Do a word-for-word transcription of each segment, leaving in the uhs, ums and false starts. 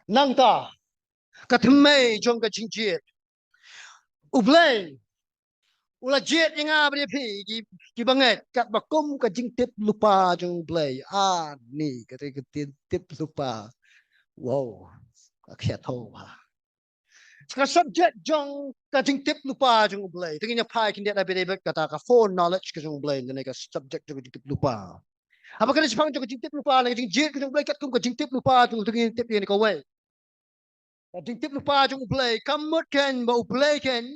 Nangta, ka thymmei jong ka jingjied. U Blei u la jied ïa nga bad ïa phi ki, ki bangeit katba kum ka jingtip lypa jong U Blei. Ani, kata ka jingtip lypa. Wow, ka khia thaw ha. Ka subject jong ka jingtip lypa jong U Blei. Te ngin ïa phai khyndiat ha bynta kata ka foreknowledge ka jong U Blei, ne ka subject jong ka jingtip lypa. Haba kane shaphang jong ka jingtip lypa, ne ka jingjied ka jong U Blei katkum ka jingtip lypa jong U Blei, te ngin tip ïa kawei. Ka jingtip lypa jong U Blei, kam mut kein ba U Blei kein,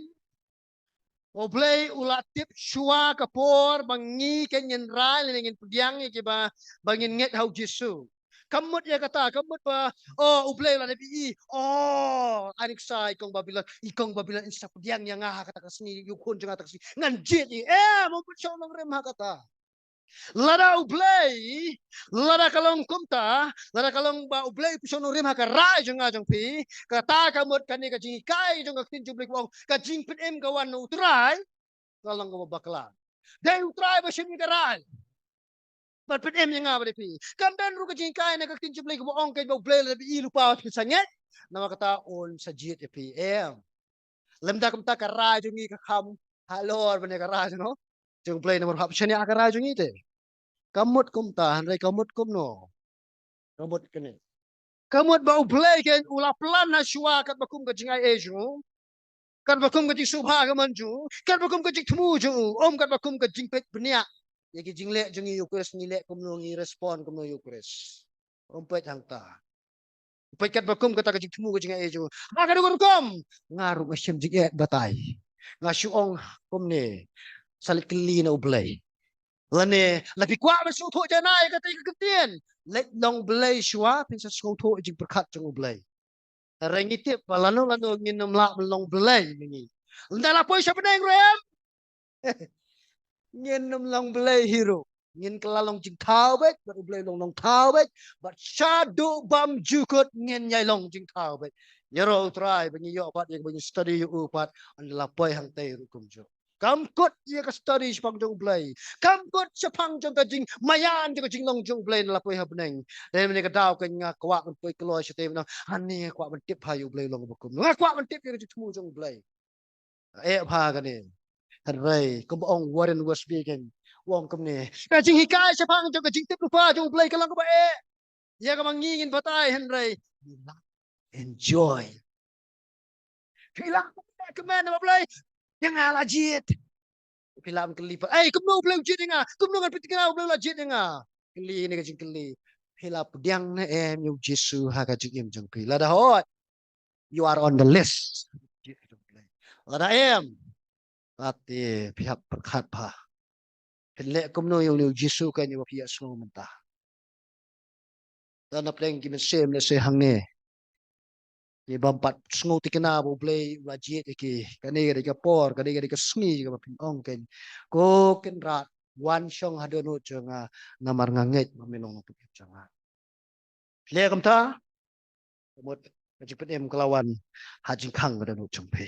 U Blei u la tip shuwa ka por ba ngi kein ngin rai lane ngin pdiang ïa kiba, ba ngin ngeit ha U Jisu. Kam mut ïa kata, kam mut ba, oh, U Blei u la dep ïohi, oh, ani sa i kong Babilon, i kong Babilon in sa pdiang ïa nga ha kata ka sngi, ïa u khun jong nga ha kata ka sngi, ngan jied ïa i. Em, ym pynshong nongrim ha kata. Lada U Blei, lada ka long kumta, lada ka long ba U Blei u pynshong nongrim ha ka rai jong nga jong phi, kata ka mut kane ka jinghikai jong ka ktien jong U Blei kaba ong, ka jingpynim ka wan na U Trai, ka long kaba bakla. Dei U Trai ba shim ïa ka rai bad pynim ïa nga bad ïa phi. Kam don ruh ka jinghikai na ka ktien jong U Blei kaba ong, kaba U Blei u la dep ïohi lypa, phin sa ngeit, namar kata un sa jied ïa phi. Em. Lymda kumta ka rai jong ngi ka kham halor ban ïa ka rai jong, no? Jong U Blei namar hap shaniah ka rai jong ngi te. Kam mut kumta, hynrei ka mut kumno? Ka mut kane. Ka mut ba U Blei kein u la plan ha shuwa katba kum ka jingaiei jong u, katba kum ka jingsngewbha ka mon jong u, katba kum ka jingthmu jong u, ym katba kum ka jingpeit bniah ïa ki jingleh jong ngi ïa U Khrist, ngi leh kumno, ngi respond kumno ïa U Khrist. Ym peit hangta. Peit katba kum kata ka jingthmu ka jingaiei jong u. Ha ka dei ka rukom, nga ruh nga shem jingeh batai. Nga shu ong kumne, sa leit kylli na U Blei. Lane, la phi kwah ban sngewthuh janai kata ka ktien, leit long Blei shuwa, phin sa sngewthuh jingpyrkhat jong U Blei. Hynrei ngi tip ba lano lano ngin ym lah ban long Blei ngi. Lada la poi sha bneng ruh em, ngin ym long Blei hi ruh. Ngin kylla long jingthaw beit, bad U Blei long nongthaw beit, bad shaduh bymjukut ngin ïai long jingthaw beit. Ïaroh U Trai ba ngi ïoh pat, ïa ba ngi study ïa u pat, ynda la poi hangtei ruh kumjuh. Kam kut ïa ka study shaphang jong U Blei. Kam kut shaphang jong ka jingmaïan jong ka jinglong jong U Blei ynda la poi ha bneng. Te mynne ka daw ka nga kwah ban poi kloi shatei mynne. Ani nga kwah ban tip ha ïa U Blei long ba kumno. Nga kwah ban tip ïa ka jingthmu jong U Blei. Eh, bha kane. Hynrei kumba ong Warren Wiersbe kein, u ong kumne, ka jinghikai shaphang jong ka jingtip lypa jong U Blei ka long kaba eh. Ïa kaba ngi ngin batai, hynrei enjoy. Phi lah ban kmen na U Blei, ïa nga la jied. Phi lah ban kylli pat, ei, kumno U Blei u jied ïa nga? Kumno ngan pyrkhat ïa nga U Blei u la jied ïa nga? Kylli ne ka jingkylli, phi la pdiang ne em ïa U Jisu ha ka jingim jong phi? Lada hooid, you are on the list. Lada em, kata phi hap pyrkhat bha. Phin leh kumno ïa U Jisu kein ïa ba phi ïohsngew mynta? Te na pdeng ki mynsiem lehse hangne, ki bym pat sngewthikna ba U Blei u la jied ïa ki. Kane ka dei ka por, kane ka dei ka sngi kaba phin ong kein, ko Kynrad, wan shong ha dohnud jong nga, namar nga ngeit ba me long nongpynim jong nga. Leh kumta, ka mut ka jingpynim ka la wan ha jingkhang ka dohnud jong phi.